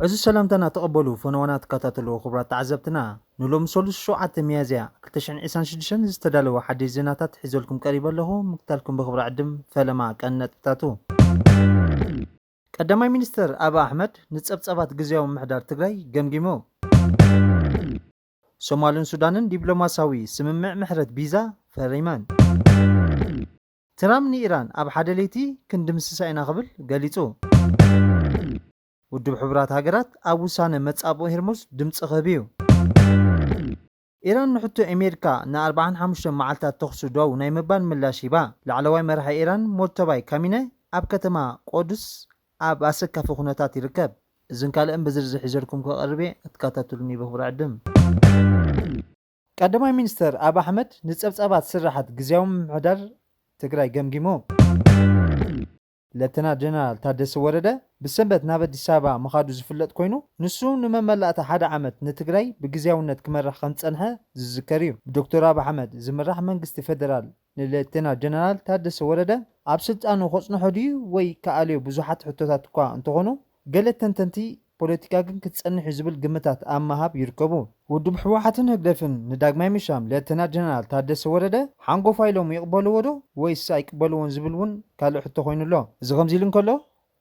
እዚ ሰላምታና ተቐበሉ፣ ፈነዋና ትከታተሉ ክቡራት ተዓዘብትና። ንሎሚ ሰሉስ ሸውዓተ ሚያዝያ ክልተ ሽሕን ዕስራን ሽዱሽተን ዝተዳለወ ሓደሽ ዜናታት ሒዘልኩም ቀሪበ ኣለኹ። ምክታልኩም ብኽብሪ ዕድም ፈለማ ቀን ነጥብታቱ። ቀዳማይ ሚኒስትር ኣቢ ኣሕመድ ንጸብጻባት ግዝያዊ ምምሕዳር ትግራይ ገምጊሙ። ሶማልን ሱዳንን ዲፕሎማሲያዊ ስምምዕ ምሕረት ቪዛ ፈሪመን። ትራምፕ ንኢራን ኣብ ሓደ ለይቲ ክንድምስሳ ኢና ክብል ገሊጹ። ውድብ ሕቡራት ሃገራት ኣብ ውሳነ መጻብኦ ሄርሙዝ ድምጺ ክህብ እዩ። ኢራን ንሕቶ ኣሜሪካ ን ኣርባዓን ሓሙሽተን መዓልታት ተኹሲ ደው ናይ ምባል ምላሽ ሂባ። ላዕለዋይ መራሒ ኢራን ሞልተባይ ካሚነ ኣብ ከተማ ቆዱስ ኣብ ኣሰካፊ ኩነታት ይርከብ። እዝን ካልእን ብዝርዝር ሒዘልኩም ክቐርብ እየ፣ ክትከታተሉኒ ብኽብሪ ዕድም። ቀዳማይ ሚኒስተር ኣቢ ኣሕመድ ንጸብጻባት ስራሓት ግዝያዊ ምምሕዳር ትግራይ ገምጊሙ። ሌተና ጀነራል ታደሰ ወረደ ብሰንበት ናብ ኣዲስ ኣበባ ምኻዱ ዝፍለጥ ኮይኑ፣ ንሱ ንመመላእታ ሓደ ዓመት ንትግራይ ብግዝያውነት ክመርሕ ከም ዝጸንሐ ዝዝከር እዩ። ብዶክተር ኣቢ ኣሕመድ ዝምራሕ መንግስቲ ፌደራል ንሌተና ጀነራል ታደሰ ወረደ ኣብ ስልጣኑ ከጽንሖ ድዩ ወይ ከኣልዮ ብዙሓት ሕቶታት እኳ እንተኾኑ፣ ገለ ተንተንቲ ፖለቲካ ግን ክጸንሕ እዩ ዝብል ግምታት ኣብ ምሃብ ይርከቡ። ውድብ ህወሓትን ህግደፍን ንዳግማይ ምሻም ሌተና ጀነራል ታደሰ ወረደ ሓንጎፋ ኢሎም ይቕበልዎ ዶ ወይስ ኣይቅበልዎን ዝብል እውን ካልእ ሕቶ ኮይኑ ኣሎ። እዚ ከምዚ ኢሉ እንከሎ፣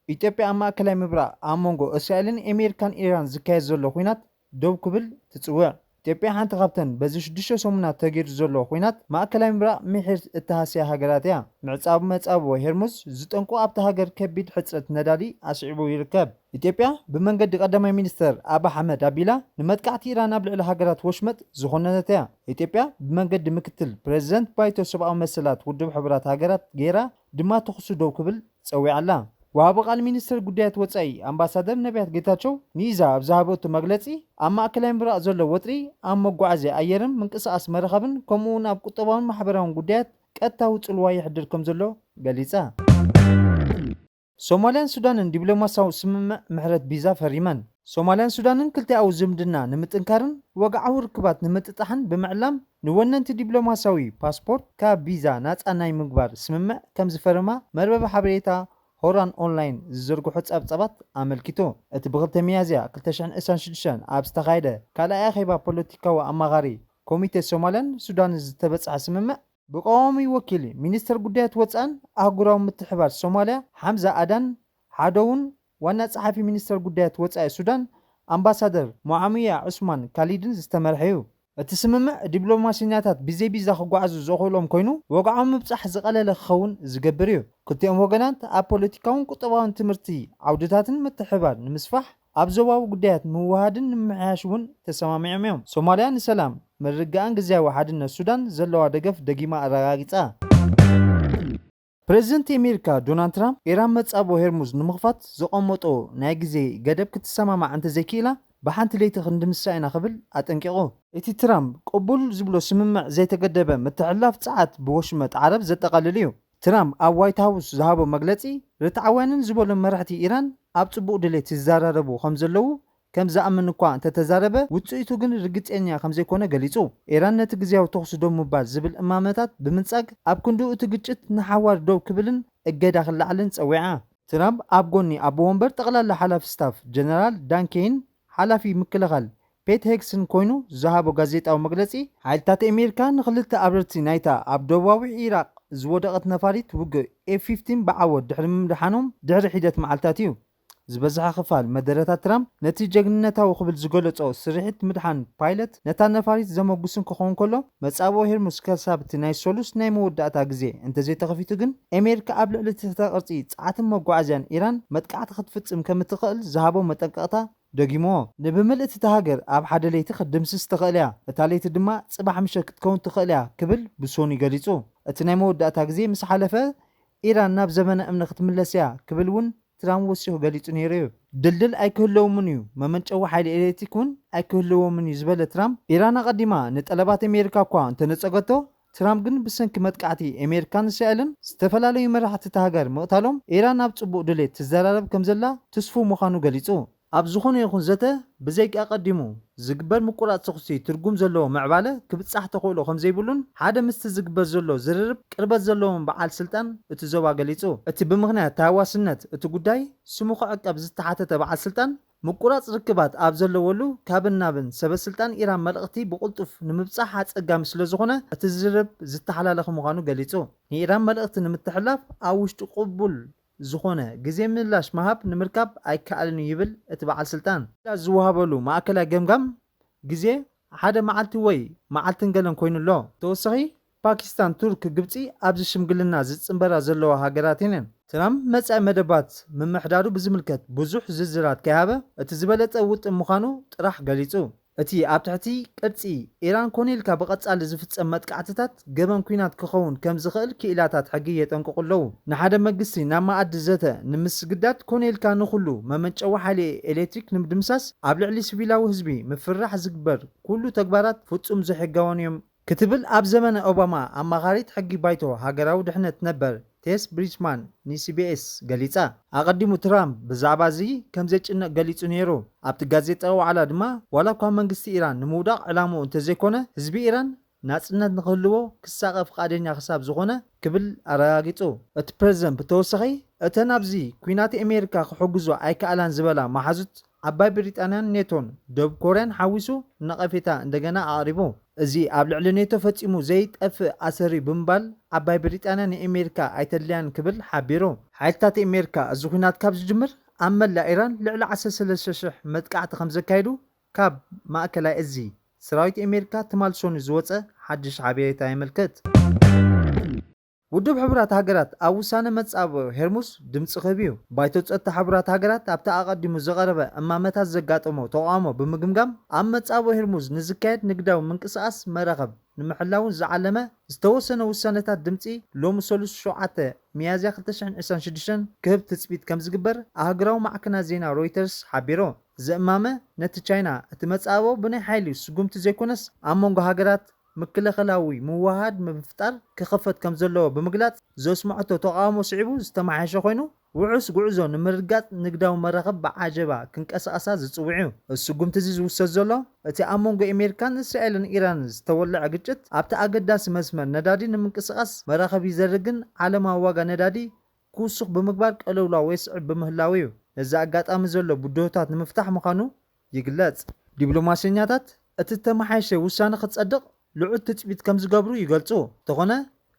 ኢትዮጵያ ኣብ ማእከላይ ምብራቕ ኣብ መንጎ እስራኤልን ኣሜሪካን ኢራን ዝካየድ ዘሎ ኲናት ደው ክብል ትጽውዕ። ኢትዮጵያ ሓንቲ ካብተን በዚ ሽዱሽተ ሰሙናት ተገይሩ ዘሎ ኲናት ማእከላይ ምብራቕ ምሒር እተሃስያ ሃገራት እያ። ምዕጻቡ መጻብቦ ሄርሙዝ ዝጠንቁ ኣብታ ሃገር ከቢድ ሕጽረት ነዳዲ ኣስዒቡ ይርከብ። ኢትዮጵያ ብመንገዲ ቀዳማይ ሚኒስተር ኣቢ ኣሕመድ ኣቢላ ንመጥቃዕቲ ኢራን ኣብ ልዕሊ ሃገራት ወሽመጥ ዝኾነነት እያ። ኢትዮጵያ ብመንገዲ ምክትል ፕሬዚደንት ባይቶ ሰብኣዊ መሰላት ውድብ ሕቡራት ሃገራት ገይራ ድማ ተኹሲ ደው ክብል ጸዊዓ ኣላ። ወሃቢ ቃል ሚኒስተር ጉዳያት ወጻኢ ኣምባሳደር ነቢያት ጌታቸው ንኢዛ ኣብ ዝሃበቶ መግለጺ፣ ኣብ ማእከላይ ምብራቕ ዘሎ ወጥሪ ኣብ መጓዓዝያ ኣየርን ምንቅስቓስ መራኸብን ከምኡ እውን ኣብ ቁጠባውን ማሕበራውን ጉዳያት ቀጥታዊ ጽልዋ የሕድር ከም ዘሎ ገሊጻ። ሶማልያን ሱዳንን ዲፕሎማሲያዊ ስምምዕ ምሕረት ቪዛ ፈሪመን። ሶማልያን ሱዳንን ክልቲኣዊ ዝምድና ንምጥንካርን ወግዓዊ ርክባት ንምጥጣሕን ብምዕላም ንወነንቲ ዲፕሎማሲያዊ ፓስፖርት ካብ ቪዛ ናጻ ናይ ምግባር ስምምዕ ከም ዝፈረማ መርበብ ሓበሬታ ሆራን ኦንላይን ዝዘርግሖ ጸብጻባት ኣመልኪቱ። እቲ ብክልተ ሚያዝያ ክልተ ሽሕን ዕስራን ሽዱሽተን ኣብ ዝተኻየደ ካልኣይ ኣኼባ ፖለቲካዊ ኣማኻሪ ኮሚቴ ሶማልያን ሱዳንን ዝተበጽሐ ስምምዕ ብቀዋሚ ወኪል ሚኒስተር ጉዳያት ወጻእን ኣህጉራዊ ምትሕባር ሶማልያ ሓምዛ ኣዳን ሓደውን ዋና ጸሓፊ ሚኒስተር ጉዳያት ወጻኢ ሱዳን ኣምባሳደር ሞዓሚያ ዑስማን ካሊድን ዝተመርሐ እዩ። እቲ ስምምዕ ዲፕሎማሲኛታት ብዘይ ቪዛ ክጓዓዙ ዘኽእሎም ኮይኑ፣ ወግዓዊ ምብጻሕ ዝቐለለ ክኸውን ዝገብር እዩ። ክልቲኦም ወገናት ኣብ ፖለቲካውን ቁጠባውን ትምህርቲ ዓውድታትን ምትሕብባር ንምስፋሕ ኣብ ዞባዊ ጉዳያት ምውሃድን ንምምሕያሽ እውን ተሰማሚዖም እዮም። ሶማልያ ንሰላም፣ ምርግጋእን ግዝያዊ ሓድነት ሱዳን ዘለዋ ደገፍ ደጊማ ኣረጋጊጻ። ፕሬዚደንት ኣሜሪካ ዶናልድ ትራምፕ፣ ኢራን መጻብቦ ሄርሙዝ ንምኽፋት ዘቐመጦ ናይ ግዜ ገደብ ክትሰማማዕ እንተዘይክኢላ፣ ብሓንቲ ለይቲ ክንድምስሳ ኢና ክብል ኣጠንቂቑ። እቲ ትራምፕ ቅቡል ዝብሎ ስምምዕ ዘይተገደበ ምትሕልላፍ ጸዓት ብወሽመጥ ዓረብ ዘጠቓልል እዩ። ትራምፕ ኣብ ዋይት ሃውስ ዝሃቦ መግለጺ፣ ርትዓውያንን ዝበሎም መራሕቲ ኢራን ኣብ ጽቡቕ ድሌት ይዘራረቡ ከም ዘለዉ ከም ዝኣምን እኳ እንተተዛረበ፣ ውጽኢቱ ግን ርግጸኛ ከም ዘይኮነ ገሊጹ። ኢራን ነቲ ግዝያዊ ተኹሲ ደው ምባል ዝብል እማመታት ብምንጻግ፣ ኣብ ክንድኡ እቲ ግጭት ንሓዋር ደው ክብልን እገዳ ክለዓልን ጸዊዓ። ትራምፕ ኣብ ጎኒ ኣቦ ወንበር ጠቕላላ ሓላፊ ስታፍ ጀነራል ዳን ኬይን፣ ሓላፊ ምክልኻል ፔት ሄግስን ኮይኑ ዝሃቦ ጋዜጣዊ መግለጺ፣ ሓይልታት ኣሜሪካ ንኽልተ ኣብረርቲ ናይታ ኣብ ደቡባዊ ኢራቕ ዝወደቐት ነፋሪት ውግእ ኤፍ ፊፍቲን ብዓወት ድሕሪ ምድሓኖም ድሕሪ ሒደት መዓልታት እዩ። ዝበዝሐ ክፋል መደረታት ትራምፕ ነቲ ጀግንነታዊ ክብል ዝገለጾ ስርሒት ምድሓን ፓይለት ነታ ነፋሪት ዘመጉስን ክኸውን ከሎ፣ መጻብኦ ሄርሙዝ ክሳብ እቲ ናይ ሰሉስ ናይ መወዳእታ ግዜ እንተዘይተኸፊቱ ግን፣ ኣሜሪካ ኣብ ልዕሊ ትሕተ ቅርጺ ጸዓትን መጓዓዝያን ኢራን መጥቃዕቲ ክትፍጽም ከም እትኽእል ዝሃቦ መጠንቀቕታ ደጊምዎ። ንብምልእቲ እታ ሃገር ኣብ ሓደ ለይቲ ክትድምስስ ትኽእል እያ፣ እታ ለይቲ ድማ ጽባሕ ምሸት ክትከውን ትኽእል እያ ክብል ብሶኒ ገሊጹ። እቲ ናይ መወዳእታ ግዜ ምስ ሓለፈ፣ ኢራን ናብ ዘመነ እምኒ ክትምለስ እያ ክብል እውን ትራምፕ ወሲኹ ገሊጹ ነይሩ እዩ። ድልድል ኣይክህለዎምን እዩ፣ መመንጨዊ ሓይሊ ኤሌክትሪክ እውን ኣይክህልዎምን እዩ ዝበለ ትራምፕ፣ ኢራን ኣቐዲማ ንጠለባት ኣሜሪካ እኳ እንተነጸገቶ፣ ትራምፕ ግን ብሰንኪ መጥቃዕቲ ኣሜሪካን እስራኤልን ዝተፈላለዩ መራሕቲ እታ ሃገር ምቕታሎም፣ ኢራን ኣብ ጽቡቕ ድሌት ትዘራረብ ከም ዘላ ትስፉው ምዃኑ ገሊጹ። ኣብ ዝኾነ ይኹን ዘተ፣ ብዘይካ ኣቐዲሙ ዝግበር ምቁራጽ ተኹሲ ትርጉም ዘለዎ ምዕባለ ክብጻሕ ተኽእሎ ከም ዘይብሉን ሓደ ምስቲ ዝግበር ዘሎ ዝርርብ ቅርበት ዘለዎም በዓል ስልጣን እቲ ዞባ ገሊጹ። እቲ ብምኽንያት ተሃዋስነት እቲ ጉዳይ ስሙ ክዕቀብ ዝተሓተተ በዓል ስልጣን፣ ምቁራጽ ርክባት ኣብ ዘለወሉ፣ ካብን ናብን ሰበ ስልጣን ኢራን መልእኽቲ ብቕልጡፍ ንምብጻሕ ኣጸጋሚ ስለ ዝኾነ፣ እቲ ዝርርብ ዝተሓላለኸ ምዃኑ ገሊጹ። ንኢራን መልእኽቲ ንምትሕልላፍ ኣብ ውሽጢ ቅቡል ዝኾነ ግዜ ምላሽ ምሃብ ንምርካብ ኣይከኣልን እዩ ይብል እቲ በዓል ስልጣን። ምላሽ ዝወሃበሉ ማእከላይ ገምጋም ግዜ ሓደ መዓልቲ ወይ መዓልትን ገለን ኮይኑ ኣሎ። ተወሳኺ፣ ፓኪስታን፣ ቱርክ፣ ግብጺ ኣብዚ ሽምግልና ዝጽንበራ ዘለዋ ሃገራት እየን። ትራምፕ መጻኢ መደባት ምምሕዳሩ ብዝምልከት ብዙሕ ዝርዝራት ከይሃበ፣ እቲ ዝበለጸ ውጥን ምዃኑ ጥራሕ ገሊጹ። እቲ ኣብ ትሕቲ ቅርጺ ኢራን ኮነ ኢልካ ብቐጻሊ ዝፍጸም መጥቃዕትታት ገበን ኲናት ክኸውን ከም ዝኽእል ክኢላታት ሕጊ የጠንቅቑ ኣለዉ። ንሓደ መንግስቲ ናብ መኣዲ ዘተ ንምስግዳድ ኮነ ኢልካ ንኹሉ መመንጨዊ ሓይሊ ኤሌክትሪክ ንምድምሳስ፣ ኣብ ልዕሊ ሲቪላዊ ህዝቢ ምፍርራሕ ዝግበር ኩሉ ተግባራት ፍጹም ዘይሕጋውን እዮም ክትብል ኣብ ዘመነ ኦባማ ኣማኻሪት ሕጊ ባይቶ ሃገራዊ ድሕነት ነበር ቴስ ብሪጅማን ንሲቢኤስ ገሊጻ። ኣቐዲሙ ትራምፕ ብዛዕባ እዚ ከም ዘይጭነቕ ገሊጹ ነይሩ። ኣብቲ ጋዜጣዊ ዋዕላ ድማ፣ ዋላ እኳ መንግስቲ ኢራን ንምውዳቕ ዕላምኡ እንተዘይኮነ፣ ህዝቢ ኢራን ናጽነት ንኽህልዎ ክሳቐ ፍቓደኛ ክሳብ ዝኾነ ክብል ኣረጋጊጹ። እቲ ፕረዚደንት ብተወሳኺ፣ እተን ኣብዚ ኲናት ኣሜሪካ ክሕግዞ ኣይከኣላን ዝበላ መሓዙት ዓባይ ብሪጣንያን ኔቶን፣ ደቡብ ኮርያን ሓዊሱ ነቐፌታ እንደገና ኣቕሪቡ። እዚ ኣብ ልዕሊ ኔቶ ፈጺሙ ዘይጠፍእ ኣሰር እዩ ብምባል፣ ዓባይ ብሪጣንያ ንኣሜሪካ ኣይተድልያን ክብል ሓቢሩ። ሓይልታት ኣሜሪካ እዚ ኲናት ካብ ዝጅምር ኣብ መላእ ኢራን ልዕሊ ዓሰርተ ሰለስተ ሽሕ መጥቃዕቲ ከም ዘካየዱ ካብ ማእከላይ እዚ ሰራዊት ኣሜሪካ ትማል ሰኑይ ዝወጸ ሓድሽ ሓበሬታ የመልክት። ውድብ ሕቡራት ሃገራት ኣብ ውሳነ መጻብኦ ሄርሙዝ ድምጺ ክህብ እዩ። ባይቶ ጸጥታ ሕቡራት ሃገራት ኣብቲ ኣቐዲሙ ዝቐረበ እማመታት ዘጋጠሞ ተቓውሞ ብምግምጋም፣ ኣብ መጻብኦ ሄርሙዝ ንዝካየድ ንግዳዊ ምንቅስቓስ መራኸብ ንምሕላው ዝዓለመ ዝተወሰነ ውሳነታት ድምጺ ሎሚ ሰሉስ ሸውዓተ ሚያዝያ ክልተ ሽሕን ዕስራን ሽዱሽተን ክህብ ትጽቢት ከም ዝግበር ኣህጉራዊ ማዕከናት ዜና ሮይተርስ ሓቢሩ። እዚ እማመ ነቲ ቻይና እቲ መጻብኦ ብናይ ሓይሊ ስጉምቲ ዘይኮነስ ኣብ መንጎ ሃገራት ምክልኻላዊ ምውህሃድ ምፍጣር ክኽፈት ከም ዘለዎ ብምግላጽ ዘስምዐቶ ተቓውሞ ስዒቡ ዝተመሓየሸ ኮይኑ፣ ውሑስ ጉዕዞ ንምርግጋጽ ንግዳዊ መራኽብ ብዓጀባ ክንቀሳቐሳ ዝጽውዕ እዩ። እዚ ስጉምቲ እዚ ዝውሰድ ዘሎ፣ እቲ ኣብ መንጎ ኣሜሪካን እስራኤልን ኢራንን ዝተወልዐ ግጭት ኣብቲ ኣገዳሲ መስመር ነዳዲ ንምንቅስቓስ መራኽብ ይዘርግን ዓለማዊ ዋጋ ነዳዲ ክውስኽ ብምግባር ቅልውላው የስዕብ ብምህላው እዩ። ነዚ ኣጋጣሚ ዘሎ ብድሆታት ንምፍታሕ ምዃኑ ይግለጽ። ዲፕሎማሰኛታት እቲ ዝተመሓየሸ ውሳነ ክጸድቕ ልዑል ትጽቢት ከም ዝገብሩ ይገልጹ። እንተኾነ፣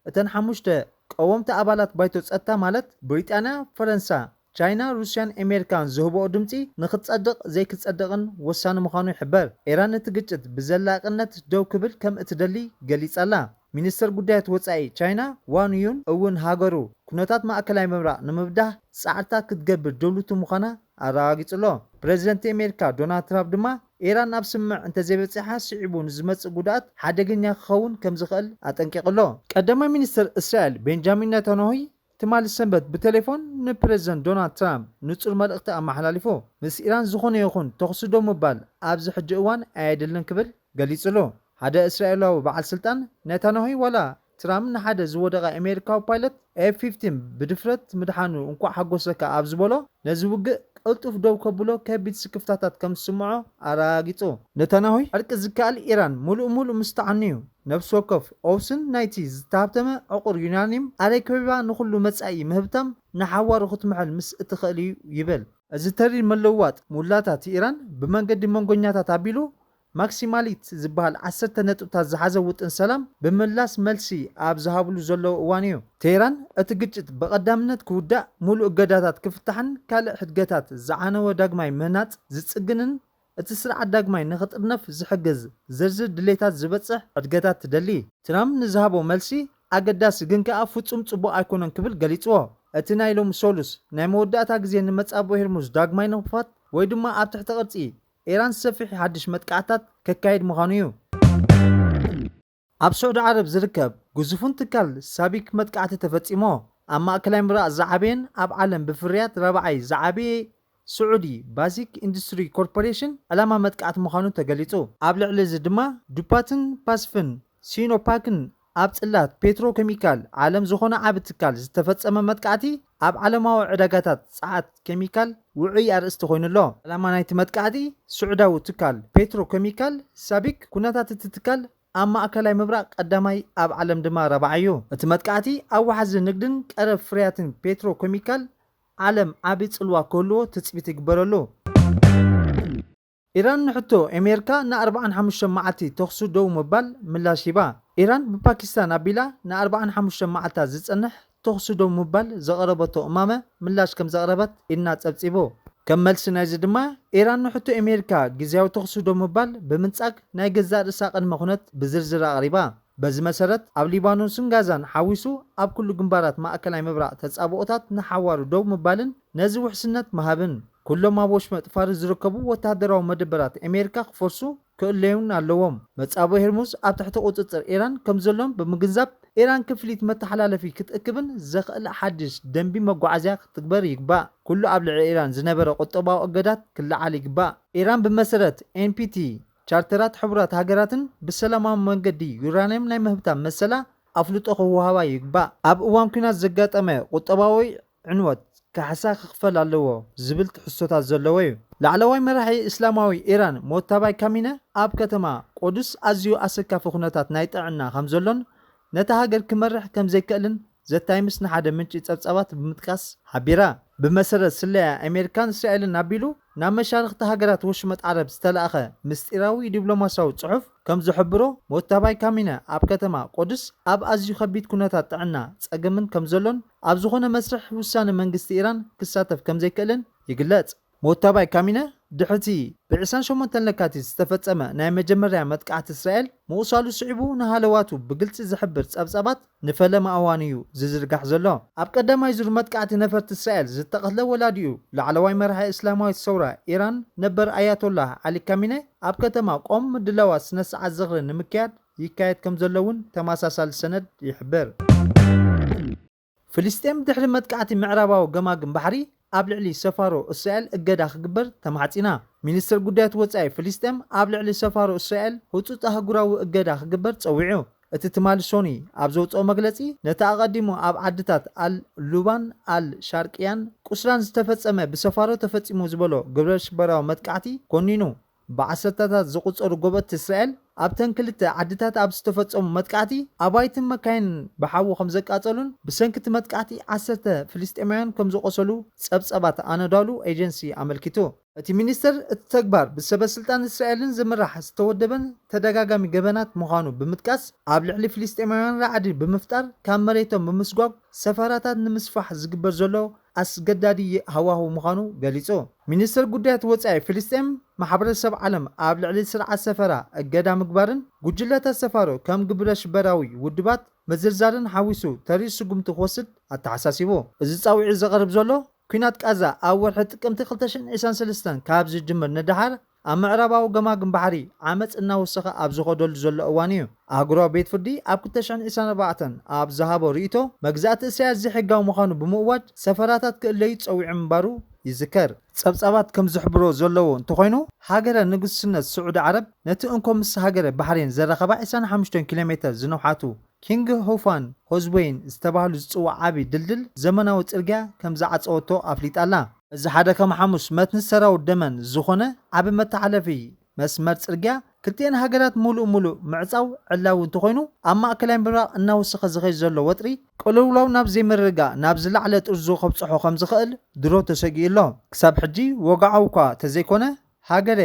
እተን ሓሙሽተ ቀወምቲ ኣባላት ባይቶ ጸጥታ ማለት ብሪጣንያ፣ ፈረንሳ፣ ቻይና፣ ሩስያን ኣሜሪካን ዝህብኦ ድምጺ ንክትጸድቕ ዘይክትጸድቕን ወሳኒ ምዃኑ ይሕበር። ኢራን እቲ ግጭት ብዘላቕነት ደው ክብል ከም እትደሊ ገሊጻ ኣላ። ሚኒስተር ጉዳያት ወጻኢ ቻይና ዋን ዩን እውን ሃገሩ ኩነታት ማእከላይ ምብራቕ ንምብዳህ ጻዕርታት ክትገብር ድልውቲ ምዃና ኣረጋጊጹ ኣሎ። ፕረዚደንት ኣሜሪካ ዶናልድ ትራምፕ ድማ ኢራን ኣብ ስምምዕ እንተዘይበጺሓ ስዒቡ ንዝመጽእ ጉድኣት ሓደገኛ ክኸውን ከም ዝኽእል ኣጠንቂቑ ኣሎ። ቀዳማይ ሚኒስተር እስራኤል ቤንጃሚን ኔታንያሁ ትማሊ ሰንበት ብቴሌፎን ንፕረዚደንት ዶናልድ ትራምፕ ንጹር መልእኽቲ ኣመሓላሊፉ። ምስ ኢራን ዝኾነ ይኹን ተኹሲ ደው ምባል ኣብዚ ሕጂ እዋን ኣየድልን ክብል ገሊጹ ኣሎ። ሓደ እስራኤላዊ በዓል ስልጣን፣ ኔታንያሁ ዋላ ትራምፕ ንሓደ ዝወደቐ ኣሜሪካዊ ፓይለት ኤፍ ፊፍቲን ብድፍረት ምድሓኑ እንኳዕ ሓጎሰካ ኣብ ዝበሎ፣ ነዚ ውግእ ቅልጡፍ ደው ከብሎ ከቢድ ስክፍታታት ከም ዝስምዖ ኣረጋጊጹ። ኔታንያሁ ዕርቂ ዝከኣል ኢራን ምሉእ ምሉእ ምስ ተዓኑ እዩ። ነፍሲ ወከፍ ኦውስን ናይቲ ዝተሃብተመ ዕቑር ዩራኒየም ኣረይ ከቢባ ንኹሉ መጻኢ ምህብታም ንሓዋሩ ክትምሕል ምስ እትኽእል እዩ ይብል። እዚ ተሪር ምልውዋጥ ሙላታት ኢራን ብመንገዲ መንጎኛታት ኣቢሉ ማክሲማሊት ዝበሃል ዓሰርተ ነጥብታት ዝሓዘ ውጥን ሰላም ብምላስ መልሲ ኣብ ዝሃብሉ ዘለዉ እዋን እዩ። ቴህራን እቲ ግጭት ብቐዳምነት ክውዳእ፣ ሙሉእ እገዳታት ክፍታሕን ካልእ ሕድገታት ዝዓነወ ዳግማይ ምህናጽ ዝጽግንን እቲ ስርዓት ዳግማይ ንኽጥርነፍ ዝሕግዝ ዝርዝር ድሌታት ዝበጽሕ ሕድገታት ትደሊ። ትራምፕ ንዝሃቦ መልሲ ኣገዳሲ ግን ከኣ ፍጹም ጽቡቕ ኣይኮነን ክብል ገሊጽዎ። እቲ ናይ ሎሚ ሰሉስ ናይ መወዳእታ ግዜ ንመጻብቦ ሄርሙዝ ዳግማይ ንምኽፋት ወይ ድማ ኣብ ትሕቲ ቅርጺ ኢራን ሰፊሕ ሓድሽ መጥቃዕታት ከካይድ ምዃኑ እዩ። ኣብ ስዑዲ ዓረብ ዝርከብ ግዙፉን ትካል ሳቢክ መጥቃዕቲ ተፈጺሞ። ኣብ ማእከላይ ምብራቕ ዝዓበየን ኣብ ዓለም ብፍርያት ራብዓይ ዝዓበየ ስዑዲ ባሲክ ኢንዱስትሪ ኮርፖሬሽን ዕላማ መጥቃዕቲ ምዃኑ ተገሊጹ። ኣብ ልዕሊ እዚ ድማ ዱፓትን ፓስፍን ሲኖፓክን ኣብ ጽላት ፔትሮ ኬሚካል ዓለም ዝኾነ ዓቢ ትካል ዝተፈጸመ መጥቃዕቲ ኣብ ዓለማዊ ዕዳጋታት ጸዓት ኬሚካል ውዑይ ኣርእስቲ ኮይኑ ኣሎ። ዕላማ ናይቲ መጥቃዕቲ ስዑዳዊ ትካል ፔትሮ ኬሚካል ሳቢክ ኩነታት እቲ ትካል ኣብ ማእከላይ ምብራቕ ቀዳማይ ኣብ ዓለም ድማ ራብዓይ እዩ። እቲ መጥቃዕቲ ኣብ ዋሕዚ ንግድን ቀረብ ፍርያትን ፔትሮ ኬሚካል ዓለም ዓቢ ጽልዋ ክህልዎ ትጽቢት ይግበረሉ። ኢራን ንሕቶ ኣሜሪካ ን45 መዓልቲ ተኹሲ ደው ምባል ምላሽ ሂባ። ኢራን ብፓኪስታን ኣቢላ ን45 መዓልታት ዝጸንሕ ተኹሲ ደው ምባል ዘቐረበቶ እማመ ምላሽ ከም ዘቕረበት ኢና ጸብጺቡ። ከም መልሲ ናይዚ ድማ፣ ኢራን ንሕቶ ኣሜሪካ ግዝያዊ ተኹሲ ደው ምባል ብምንጻግ ናይ ገዛእ ርእሳ ቅድመ ኩነት ብዝርዝር ኣቕሪባ። በዚ መሰረት፣ ኣብ ሊባኖስን ጋዛን ሓዊሱ ኣብ ኩሉ ግንባራት ማእከላይ ምብራቕ ተጻብኦታት ንሓዋሩ ደው ምባልን ነዚ ውሕስነት ምሃብን፣ ኩሎም ኣብ ወሽመጥ ፋርስ ዝርከቡ ወተሃደራዊ መደበራት ኣሜሪካ ክፈርሱ ክእለዩን ኣለዎም። መጻብኦ ሄርሙዝ ኣብ ትሕቲ ቁጽጽር ኢራን ከም ዘሎን ብምግንዛብ፣ ኢራን ክፍሊት መተሓላለፊ ክትእክብን ዘኽእል ሓድሽ ደንቢ መጓዓዝያ ክትግበር ይግባእ። ኩሉ ኣብ ልዕሊ ኢራን ዝነበረ ቁጠባዊ እገዳት ክለዓል ይግባእ። ኢራን ብመሰረት ኤንፒቲ፣ ቻርተራት ሕቡራት ሃገራትን ብሰላማዊ መንገዲ ዩራንየም ናይ ምህብታ መሰላ ኣፍልጦ ክወሃባ ይግባእ። ኣብ እዋን ኲናት ዘጋጠመ ቁጠባዊ ዕንወት ካሕሳ ክኽፈል ኣለዎ ዝብል ትሕዝቶታት ዘለዎ እዩ። ላዕለዋይ መራሒ እስላማዊ ኢራን ሞታባይ ካሚነ ኣብ ከተማ ቆዱስ ኣዝዩ ኣሰካፊ ኩነታት ናይ ጥዕና ከም ዘሎን ነታ ሃገር ክመርሕ ከም ዘይክእልን ዘ ታይምስ ንሓደ ምንጪ ጸብጻባት ብምጥቃስ ሓቢራ። ብመሰረት ስለያ ኣሜሪካን እስራኤልን ኣቢሉ ናብ መሻርኽቲ ሃገራት ወሽመጥ ዓረብ ዝተላእኸ ምስጢራዊ ዲፕሎማሲያዊ ጽሑፍ ከም ዝሕብሮ፣ ሞታባይ ካሚነ ኣብ ከተማ ቆዱስ ኣብ ኣዝዩ ከቢድ ኩነታት ጥዕና ጸገምን ከም ዘሎን ኣብ ዝኾነ መስርሕ ውሳነ መንግስቲ ኢራን ክሳተፍ ከም ዘይክእልን ይግለጽ። ሞታባይ ካሚነ ድሕርቲ ብ28 ለካቲት ዝተፈጸመ ናይ መጀመርያ መጥቃዕቲ እስራኤል ምቑሳሉ ስዒቡ ንሃለዋቱ ብግልጺ ዝሕብር ጸብጻባት ንፈለማ እዋን እዩ ዝዝርጋሕ ዘሎ። ኣብ ቀዳማይ ዙር መጥቃዕቲ ነፈርቲ እስራኤል ዝተቐትለ ወላዲኡ ላዕለዋይ መራሒ እስላማዊት ሰውራ ኢራን ነበር ኣያቶላህ ዓሊ ካሚነ ኣብ ከተማ ቆም ምድላዋት ስነ ስርዓት ዝኽሪ ንምክያድ ይካየድ ከም ዘሎ እውን ተመሳሳሊ ሰነድ ይሕብር። ፍልስጤም ድሕሪ መጥቃዕቲ ምዕራባዊ ገማግም ባሕሪ ኣብ ልዕሊ ሰፋሮ እስራኤል እገዳ ክግበር ተማሕጺና። ሚኒስትር ጉዳያት ወጻኢ ፍልስጤም ኣብ ልዕሊ ሰፋሮ እስራኤል ህጹጽ ኣህጉራዊ እገዳ ክግበር ጸዊዑ። እቲ ትማሊ ሶኒ ኣብ ዘውጽኦ መግለጺ፣ ነቲ ኣቐዲሙ ኣብ ዓድታት ኣል ሉባን፣ ኣል ሻርቅያን ቁስራን ዝተፈጸመ ብሰፋሮ ተፈጺሙ ዝበሎ ግብረ ሽበራዊ መጥቃዕቲ ኮኒኑ። ብዓሰርተታት ዝቑጸሩ ጎበጥቲ እስራኤል ኣብተን ክልተ ዓድታት ኣብ ዝተፈጸሙ መጥቃዕቲ ኣባይትን መካይንን ብሓዊ ከም ዘቃጸሉን ብሰንኪ እቲ መጥቃዕቲ ዓሰርተ ፍልስጤማውያን ከም ዝቖሰሉ ጸብጻባት ኣናዶሉ ኤጀንሲ ኣመልኪቱ። እቲ ሚኒስተር፣ እቲ ተግባር ብሰበስልጣን እስራኤልን ዝምራሕ ዝተወደበን ተደጋጋሚ ገበናት ምዃኑ ብምጥቃስ፣ ኣብ ልዕሊ ፍልስጤማውያን ራዕዲ ብምፍጣር ካብ መሬቶም ብምስጓግ ሰፈራታት ንምስፋሕ ዝግበር ዘሎ ኣስገዳዲ ሃዋህው ምዃኑ ገሊጹ። ሚኒስተር ጉዳያት ወጻኢ ፍልስጤም፣ ማሕበረሰብ ዓለም ኣብ ልዕሊ ስርዓት ሰፈራ እገዳ ምግባርን ጉጅለታት ሰፋሮ ከም ግብረ ሽበራዊ ውድባት ምዝርዛርን ሓዊሱ ተሪር ስጉምቲ ክወስድ ኣተሓሳሲቡ። እዚ ጻውዒት ዘቕርብ ዘሎ፣ ኲናት ቃዛ ኣብ ወርሒ ጥቅምቲ ክልተ ሽሕን ዕስራን ሰለስተን ካብ ዝጅምር ንደሓር፣ ኣብ ምዕራባዊ ገማግም ባሕሪ ዓመጽ እናወሰኸ ኣብ ዝኸደሉ ዘሎ እዋን እዩ። ኣህጉራዊ ቤት ፍርዲ ኣብ ክልተ ሽሕን ዕስራን ኣርባዕተን ኣብ ዝሃቦ ርእይቶ፣ መግዛእቲ እስራኤል ዘይሕጋዊ ምዃኑ ብምእዋጅ፣ ሰፈራታት ክእለዩ ጸዊዑ ምንባሩ ይዝከር። ጸብጻባት ከም ዝሕብሮ ዘለዎ እንተኾይኑ፣ ሃገረ ንግስነት ስዑዲ ዓረብ ነቲ እንኮ ምስ ሃገረ ባሕሬን ዘራኸባ ዕስራን ሓሙሽተን ኪሎ ሜተር ዝነውሓቱ ኪንግ ሆፋን ሆዝዌይን ዝተባህሉ ዝጽዋዕ ዓቢ ድልድል ዘመናዊ ጽርግያ ከም ዝዓጸወቶ ኣፍሊጣ ኣላ። እዚ ሓደ ከም ሓሙስ መትኒ ሰራው ደመን ዝኾነ ዓቢ መተሓላለፊ መስመር ጽርግያ ክልቲኤን ሃገራት ምሉእ ምሉእ ምዕጻው ዕላዊ እንተኾይኑ፣ ኣብ ማእከላይ ምብራቕ እናወሰኸ ዝኸይድ ዘሎ ወጥሪ ቅልውላው ናብ ዘይምርግጋእ ናብ ዝለዓለ ጥርዙ ከብጽሖ ከም ዝኽእል ድሮ ተሰጊኡ ኣሎ። ክሳብ ሕጂ ወግዓዊ እኳ ተዘይኮነ፣ ሃገረ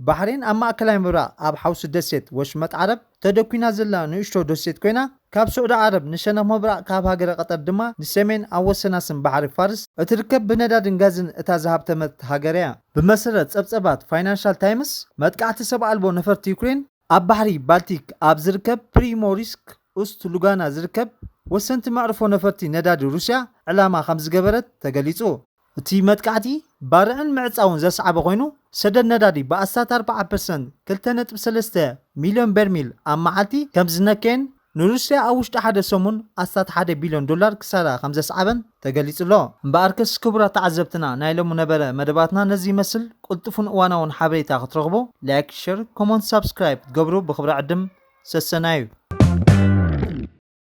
ባሕሬን ኣብ ማእከላይ ምብራቕ ኣብ ሓውሲ ደሴት ወሽመጥ ዓረብ ተደኲና ዘላ ንእሽቶ ደሴት ኮይና፣ ካብ ስዑዲ ዓረብ ንሸነኽ ምብራቕ፣ ካብ ሃገረ ቀጠር ድማ ንሰሜን ኣብ ወሰናስን ባሕሪ ፋርስ እትርከብ ብነዳድን ጋዝን እታ ዝሃብተመት ሃገር እያ። ብመሰረት ጸብጸባት ፋይናንሻል ታይምስ፣ መጥቃዕቲ ሰብ ኣልቦ ነፈርቲ ዩክሬን ኣብ ባሕሪ ባልቲክ ኣብ ዝርከብ ፕሪሞሪስክ ኡስት ሉጋና ዝርከብ ወሰንቲ መዕርፎ ነፈርቲ ነዳዲ ሩስያ ዕላማ ከም ዝገበረት ተገሊጹ። እቲ መጥቃዕቲ ባርዕን ምዕጻውን ዘስዓበ ኮይኑ፣ ሰደድ ነዳዲ ብኣስታት ኣርብዓ ፐርሰንት፣ ክልተ ነጥቢ ሰለስተ ሚልዮን በርሚል ኣብ መዓልቲ ከም ዝነከየን ንሩስያ ኣብ ውሽጢ ሓደ ሰሙን ኣስታት ሓደ ቢልዮን ዶላር ክሳራ ከም ዘስዓበን ተገሊጹ ኣሎ። እምበኣርከስ ክቡራት ተዓዘብትና፣ ናይ ሎሚ ነበረ መደባትና ነዚ ይመስል። ቅልጡፍን እዋናውን ሓበሬታ ክትረኽቡ ላይክ፣ ሸር፣ ኮመንት፣ ሳብስክራይብ ክትገብሩ ብኽብሪ ዕድም ሰሰናዩ።